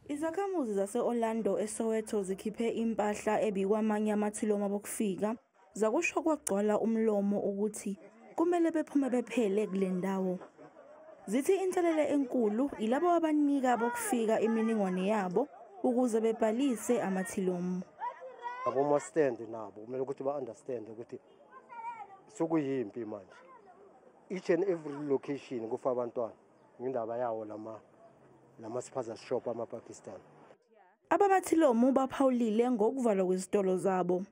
Izakhamuzi zase-Orlando eSoweto zikhiphe impahla ebikwamanye amathilomu abokufika zakusho kwagcwala umlomo ukuthi kumele bephume bephele kule ndawo. Zithi inselele enkulu ilabo abanika abokufika imininingwane yabo ukuze bebhalise amathilomu. Aboma-stand nabo kumele ukuthi ba-understand ukuthi sokuyimpi manje. Each and every location kufa abantwana ngendaba yawo lama spaza shop ama-Pakistan. Abamathilomu baphawulile ngokuvalwa kwezitolo zabo.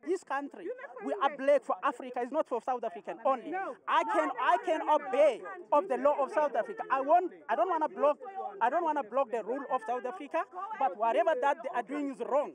This country, we are black for Africa. It's not for South African only. I can obey of the law of South Africa. I won't. I don't want to block. I don't want to block the rule of South Africa. But whatever that they are doing is wrong.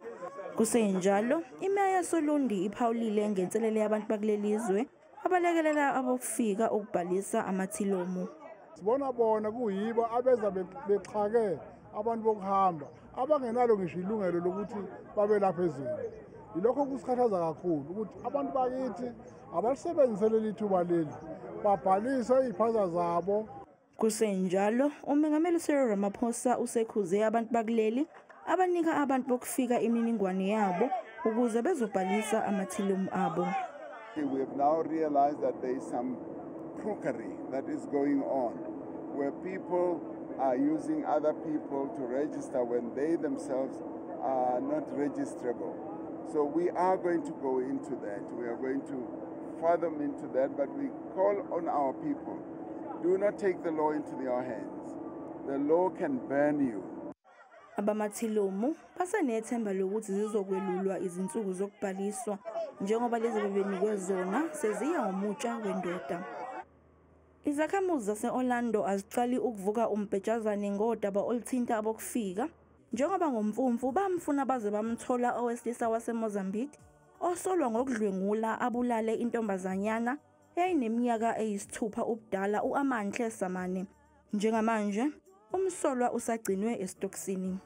Kusenjalo, imeya yasoLundi iphawulile ngenselele yabantu bakuleli zwe abalekelela abokufika ukubhalisa amathilomu. Sibona bona kuyibo abeza bexhake abantu bokuhamba abangenalo ngisho ilungelo lokuthi babe lapha ezweni. Yilokho kusikhathaza kakhulu ukuthi abantu bakithi abalisebenzise leli thuba leli babhalise iy'phaza zabo. Kusenjalo, uMengameli Cyril Ramaphosa usekhuze abantu bakuleli abanika abantu bokufika imininingwane yabo ukuze bezobhalisa amathilomu abo. We have now realized that there is some crookery that is going on where people are using other people to register when they themselves are not registrable. So we are going to go into that. We are going to fathom into that, but we call on our people: do not take the law into your hands. The law can burn you. Abamathilomu basenethemba lokuthi zizokwelulwa izinsuku zokubhaliswa njengoba lezi bebenikwe zona seziya ngomutsha wendoda. Izakhamuzi zase-Orlando aziqali ukuvuka umbhejazane ngodaba oluthinta abokufika njengoba ngoMfumfu bamfuna baze bamthola owesilisa waseMozambique osolwa ngokudlwengula abulale intombazanyana eyayineminyaka eyisithupha ubudala u-Amantle Samane. Njengamanje umsolwa usagcinwe esitokisini.